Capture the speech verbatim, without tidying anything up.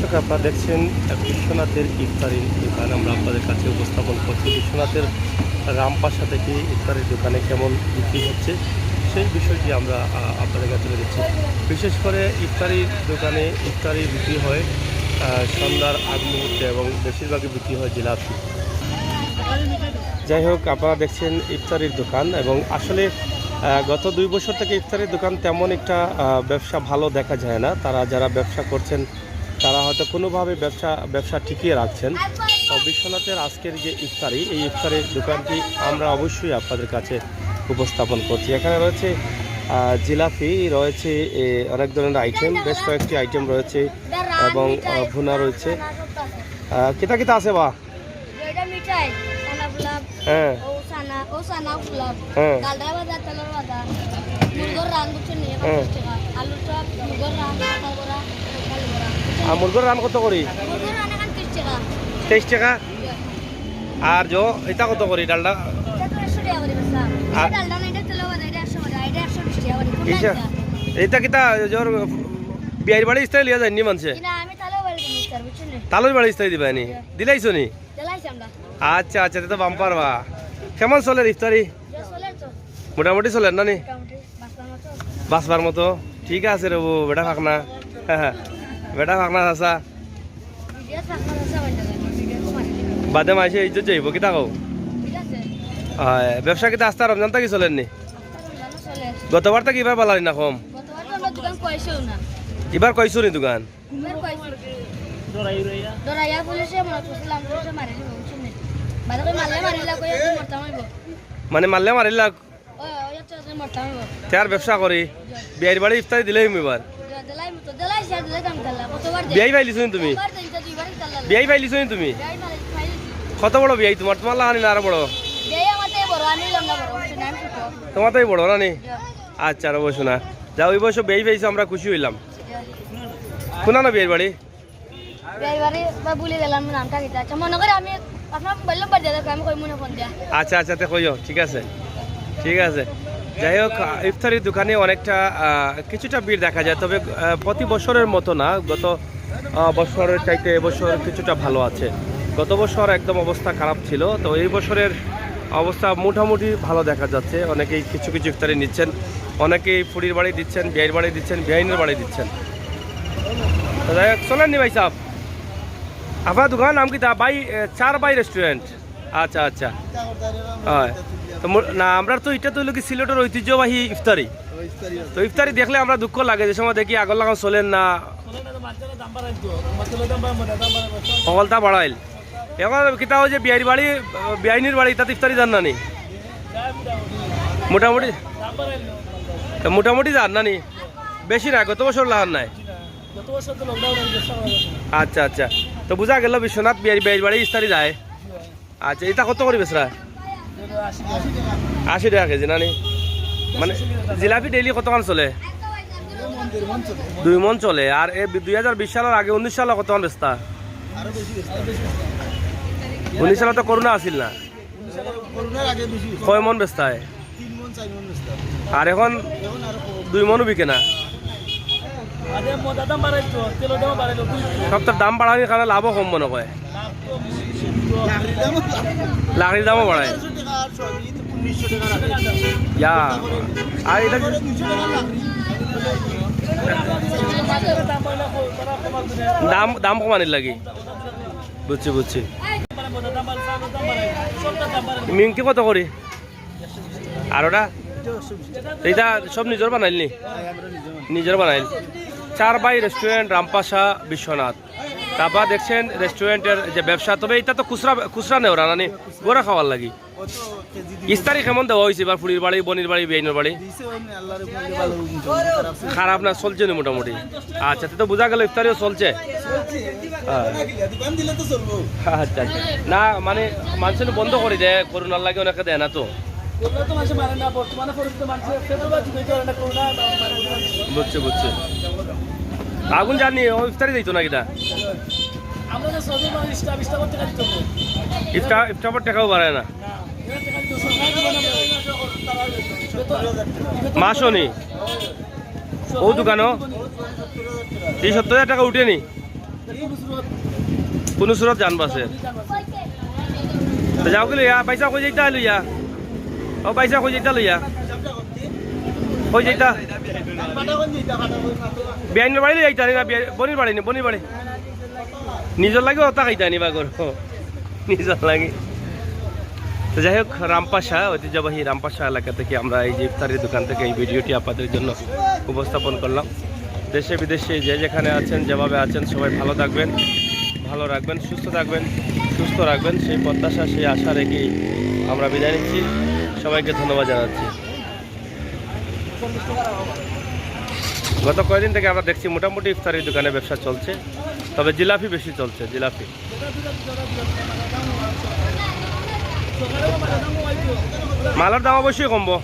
আপনারা দেখছেন বিশ্বনাথের ইফতারি দোকান, আমরা আপনাদের কাছে উপস্থাপন করছি বিশ্বনাথের রামপাশা থেকে ইফতারির দোকানে কেমন বিক্রি হচ্ছে সেই বিষয়টি আমরা আহ, আপনাদের কাছে তুলে দিচ্ছি। বিশেষ করে ইফতারির দোকানে ইফতারি বিক্রি হয় আহ, সন্ধ্যার আগ মুহূর্তে এবং বেশিরভাগই বিক্রি হয় জিলাপি। যাই হোক, আপনারা দেখছেন ইফতারির দোকান এবং আসলে আহ, গত দুই বছর থেকে ইফতারির দোকান তেমন একটা আহ, ব্যবসা ভালো দেখা যায় না। তারা যারা ব্যবসা করছেন তারা হয়তো কোনোভাবে ব্যবসা ব্যবসা টিকিয়ে রাখছেন। তো বিশ্বনাথের আজকের যে ইফতারি, এই ইফতারির দোকানটি আমরা অবশ্যই আপনাদের কাছে উপস্থাপন করছি। এখানে রয়েছে আহ, জিলাপি, রয়েছে এ, অনেক ধরনের আইটেম, বেশ কয়েকটি আইটেম রয়েছে এবং আহ, ভুনা রয়েছে। আহ, কিতা কিতা আছে বা? এটা মিঠাই, ছানা পোলাও, হ্যাঁ। ও ছানা, ও ছানা পোলাও, হ্যাঁ। ডালডা ভাজা, তেলর ভাজা, মুরগর রান, বুঝছো নি? এখন হ্যাঁ। তিরিশ টাকা। আলুর চপ, মুরগর রান, পাতার বড়া, আলু বড়া, বুঝছো নি? আর মুরগর রান কত করি? মুরগর রান এখন তিরিশ টাকা। তেইশ টাকা? আর জো, এটা কত করি ডালডা? এটা তো একশো টাকা করি বেচা। আর ডালডা না, এটা তেলর ভাজা, এটা একশো করি, আর এটা একশো বিশ টাকা করি। কোনটা এটা, নিবা? এটা কিতা জোর বিয়ার বাড়ি ইস্তাই লিয়া যায়নি মানছে? কি না, আমি তালই বাড়ি দিমু ইফতার, বুঝছো নি? তালই বাড়ি ইস্তাই দিবা নি? হ্যাঁ। দিলাইছো নি? দিলাইছি আমরা। আচ্ছা, আচ্ছা, এটা তো বাম্পার বা। কেমন চলের ইফতারি? ইয়া চলের তো। মোটামুটি চলের না নি? মোটামুটি, বাঁচবার মতো। বাঁচবার মতো? ঠিক আছে রে বউ, বেটা ফাকনা। বেটা ফাকনা চাচা। বিদেশ ফাকনা চাচা হয়ে যাবে, বিদেশ তো মারি দিবে। বাদে মাইসে ইজ্জত যাইব, কিতা কও? ঠিক আছে। হয়, ব্যবসা কিতা আস্তা রমজান থাকি চলের নি? আস্তা রমজানও চলের। গতবার থাকি ইবার বালা নি না কম? গতবার তো আমরা দোকান কইছেও না। ইবার কইছো নি দোকান? এবার কইছি। ডরাইয়া পুলিশে মনে করছিলাম, পুলিশে মারি দিব, বুঝছো নি? বাদে কই মারলে মারিলা, কই একদিন মরতাম হইব। মানে মারলে মারিলা? ওই, ওই একটু একদিন মরতাম হইব। তে আর ব্যবসা করি। বিয়ার বাড়ি ইফতারি দিলাইমু ইবার। দিলাইমু তো, দিলাইছি আর দিলাইতাম কিতা, কতবার দিলাইছি। বিয়াই পাইলিছো নি তুমি? একবার দিন তো দুইবার কিতা দিলাইছি। বিয়াই পাইলিছো নি তুমি? বিয়াই মারি, মারি। কত বড় বিয়াই তোমার? তোমার লাখান নি না আরো বড়? বিয়াই আমার থেকে বড়, আমি লম্বা বড়, বুঝছো নি? আমি ছোট। তোমার থেকে বড় না নি? জি। আচ্ছা, আর বসো না। যাও, এই বয়সে বিয়াই পাইছো, আমরা খুশি হইলাম। কোনানো বিয়ার বাড়ি? বিয়ার বাড়ি বা ভুলে গেলাম নামটা কিতা। আচ্ছা, মনে করে আমি আপনার মোবাইল নাম্বার দিয়ে দেখো, আমি কই মনে ফোন দিয়া। আচ্ছা, আচ্ছা, তে কইও, ঠিক আছে, ঠিক আছে। যাই হোক, ইফতারির দোকানে অনেকটা, আহ, কিছুটা ভিড় দেখা যায়, তবে, আহ, প্রতি বছরের মতো না, গত, আহ, বছরের চাইতে এবছর কিছুটা ভালো আছে। গত বছর একদম অবস্থা খারাপ ছিল, তো এই বছরের অবস্থা মোটামুটি ভালো দেখা যাচ্ছে। অনেকেই কিছু কিছু ইফতারি নিচ্ছেন, অনেকেই ফুড়ির বাড়ি দিচ্ছেন, বিয়াইর বাড়ি দিচ্ছেন, বিয়াইনের বাড়ি দিচ্ছেন। তো যাই হোক, চলেন নি ভাই সাহেব, আপনার দোকানের নাম কিতা? ভাই, এ, চার ভাই রেস্টুরেন্ট। আচ্ছা, আচ্ছা। হয়। তো মু-, না, আমরা তো, এটা তো হইলো কি সিলেটের ঐতিহ্যবাহী ইফতারি। তো ইফতারি দেখলে আমরা দুঃখ লাগে, যে সময় দেখি আগর লাখান চলের না। হকলতা বাড়াইল। এখন কিতা অয় যে বিয়াইর বাড়ি, বিয়াইনির বাড়ি, তাতে ইফতারি যার না নি? মোটামুটি, তো মোটামুটি যার না নি? বেশি না, গত বছর লাখান নায়। আচ্ছা, আচ্ছা। তো বুঝা গেল বিশ্বনাথ বিয়াই, বিয়াইর বাড়ি ইফতারি যায়। আচ্ছা, এটা কত করি বেচরা? আশি টাকা কেজি না নি? মানে, জিলাপি ডেইলি কতখান চলে? দুই মন চলে। আর এ বি-, দুই হাজার বিশ সালের আগে, উনিশ সালে কতখান বেচতা? উনিশ সালে তো করোনা আছিল না? কয় মন বেচতা? আর এখন দুই মনও বিকে না। সব তো দাম বাড়ানির কারণে লাভও কম মনে হয়। লাকড়ির দামও বাড়ায়। ইয়া, আর এটা দাম, দাম কমানির লাগি। বুঝছি, বুঝছি। নিমকি কত করি? আর ওটা? এটা সব নিজর বানাইল নি? নিজর বানাইল। চার ভাই রেস্টুরেন্ট, রামপাশা, বিশ্বনাথ। তারপর দেখছেন রেস্টুরেন্টের যে ব্যবসা, তবে এটা তো খুচরা, খুচরা নেওরা না নি, ঘরে খাওয়ার লাগি। ইফতারি কেমন দেওয়া হয়েছে এবার ফুড়ির বাড়ি, বনির বাড়ি, বিয়াইনর বাড়ি? খারাপ না, চলছে নি মোটামুটি। আচ্ছা, তো বুঝা গেল ইফতারিও চলছে। হ্যাঁ। আচ্ছা, আচ্ছা। না, মানে, মানুষে বন্ধ করে দেয়, করোনার লাগি অনেকে দেয় না তো। বুঝছি, বুঝছি। আগুন জানি ও ইফতারি দিত না কিতা? ইফতার, ইফতার পর টাকাও বাড়ায় না। মাসও নি। ও দোকানও? এই সত্তর হাজার টাকা উঠে নি? কুনু সুরত জান বাঁচে। তো যাও কি লইয়া, পয়সা কই যাইতা লইয়া? ও পয়সা কই যাইতা লইয়া? কই যাইতা? বিয়াইনর বাড়ি লইয়া যাইতা নি না, বিয়া-, বনির বাড়ি নি, বনির বাড়ি। নিজর লাগি অতা খাইতা নি বা করো। নিজর লাগি। তো যাই হোক, রামপাশা, ঐতিহ্যবাহী রামপাশা এলাকা থেকে আমরা এই যে ইফতারির দোকান থেকে এই ভিডিওটি আপনাদের জন্য উপস্থাপন করলাম। দেশে বিদেশে যে যেখানে আছেন, যেভাবে আছেন, সবাই ভালো থাকবেন, ভালো রাখবেন, সুস্থ থাকবেন, সুস্থ রাখবেন, সেই প্রত্যাশা, সেই আশা রেখেই আমরা বিদায় নিচ্ছি। সবাইকে ধন্যবাদ জানাচ্ছি। গত কয়েকদিন থেকে আমরা দেখছি মোটামুটি ইফতারির দোকানে ব্যবসা চলছে, তবে জিলাপি বেশি চলছে, জিলাপি। মালর দাম অবশ্যই কমবো।